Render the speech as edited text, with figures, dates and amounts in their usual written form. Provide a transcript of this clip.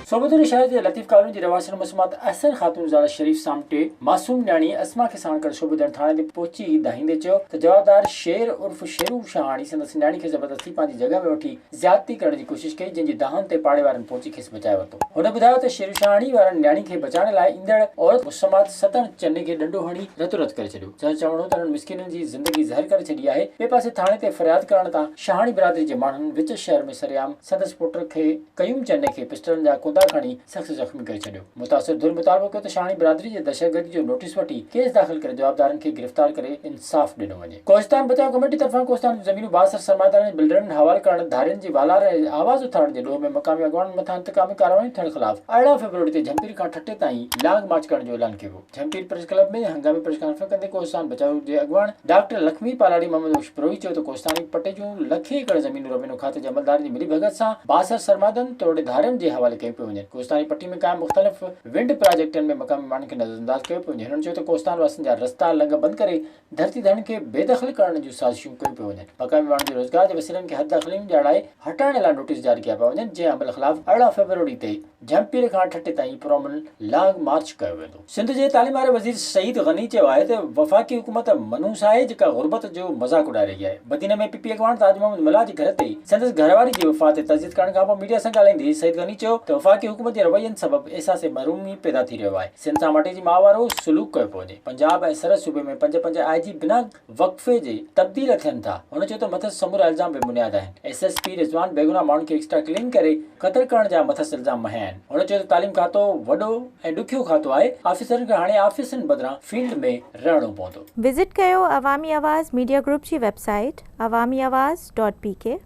صوبدر شهر جي لطيف ڪالوني جي رهواسين مسمات احسن خاتون زال شريف سامٽي معصوم نياڻي اسما کي ساڻ ڪري صوبدر ٿاڻي تي پهچي دانهيندي چيو ته جوابدار شير عرف شيرو شاهاڻي سندس نياڻي کي زبردستي پنهنجي جڳهه ۾ وٺي زيادتي ڪرڻ جي ڪوشش ڪئي جنهن جي دانهن تي پاڙي وارن پهچي کيس بچائي ورتو. هن ٻڌايو ته شيرو شاهاڻي وارن نياڻي کي بچائڻ لاء ايندڙ عورت مسمات ستڻ چني کي ڏنڊو هڻي رتو رت ڪري ڇڏيو. سندس چوڻ هو ته انهن مسڪينن جي زندگي زهر ڪري ڇڏي آهي. ٻئي پاسي ٿاڻي تي فرياد ڪرڻ تان شاهاڻي برادري جي ماڻهن وچ شهر ۾ سرعام سندس پٽ کي قيوم چني کي پسٽلن جا ڪوندا کڻي سخت زخمي ڪري ڇڏيو. متاثر ڌر مطالبو ڪيو ته شاهاڻي برادري جي دهشتگردي جو نوٽيس وٺي ڪيس داخل ڪري جوابدارن کي گرفتار ڪري انصاف ڏنو وڃي. ڪوهستان بچاء ڪميٽي طرفان ڪوهستان جون زمينون بااثر سرمائيدارن ۽ بلڊرن حوالي ڪرڻ، ڌارين جي والار ۽ آواز اٿارڻ جي ڏوهه ۾ مقامي اڳواڻن مٿان انتقامي ڪارروايون ٿيڻ خلاف 18 فيبروري تي جهمپير کان ٺٽي تائين لانگ مارچ ڪرڻ جو اعلان ڪيو ويو. جهمپير پريس ڪلب ۾ هنگامي پريس ڪانفرنس ڪندي ڪوهستان بچاء جي اڳواڻ ڊاڪٽر لکمي پالاڙي محمد بخش بروهي چيو ته ڪوهستاني پٽي جون لکين ايڪڙ زمينون روينيو کاتي جي عملدارن جي ملي ڀڳت سان بااثر سرمائيدارن توڙي ڌارين جي حوالي ڪيون پيون وڃن ڪوهستاني پٽي ۾ قائم مختلف ونڊ پراجيڪٽن ۾ مقامي ماڻهن کي نظرانداز ڪيو پيو وڃي هنن چيو ته ڪوهستان واسين جا رستا لنگهه بند ڪري ڌرتي ڌڻين کي بي دخل ڪرڻ جون سازشون ڪيون پيون وڃن مقامي ماڻهن جي روزگار جي وسيلن کي حد دخليون ڄاڻائي هٽائڻ لاء نوٽيس جاري ڪيا پيا وڃن جنهن عمل خلاف 18 فيبروري تي جهمپير کان ٺٽي تائين پرامن لانگ مارچ ڪيو ويندو. سنڌ جي تعليم واري وزير سعيد غني چيو آهي ته وفاقي حڪومت منحوس آهي جيڪا غربت جو مذاق اڏائي رهي آهي. بدين ۾ پي پي اڳواڻ تاج محمد ملاح جي گهر تي سندس گهرواري جي وفات تي تعزيت ڪرڻ کانپوء ميڊيا سان ڳالهائيندي سعيد غني چيو ته وفاقي حڪومت جي روين سبب احساس محرومي پيدا ٿي رهيو آهي، سنڌ سان مٽي جي ماء وارو سلوڪ ڪيو پيو وڃي، پنجاب ۽ سرحد صوبي ۾ پنج پنج آء جي بنا وقفي جي تبديل ٿين ٿا. هن چيو ته مٿس سمورا الزام بي بنياد آهن. ايس ايس پي رضوان بيگناهه ماڻهن کي ايڪسٽرا ڪلين ڪري قتل ڪرڻ جا مٿس الزام مڙهيا آهن. هن چيو ته تعليم کاتو وڏو ۽ ڏکيو کاتو آهي، آفيسرن کي هاڻي آفيسن بدران فيلڊ ۾ رهڻو پوندو. وزٽ ڪيو عوامي آواز ميڊيا گروپ جي website Awami Awaz dot P K.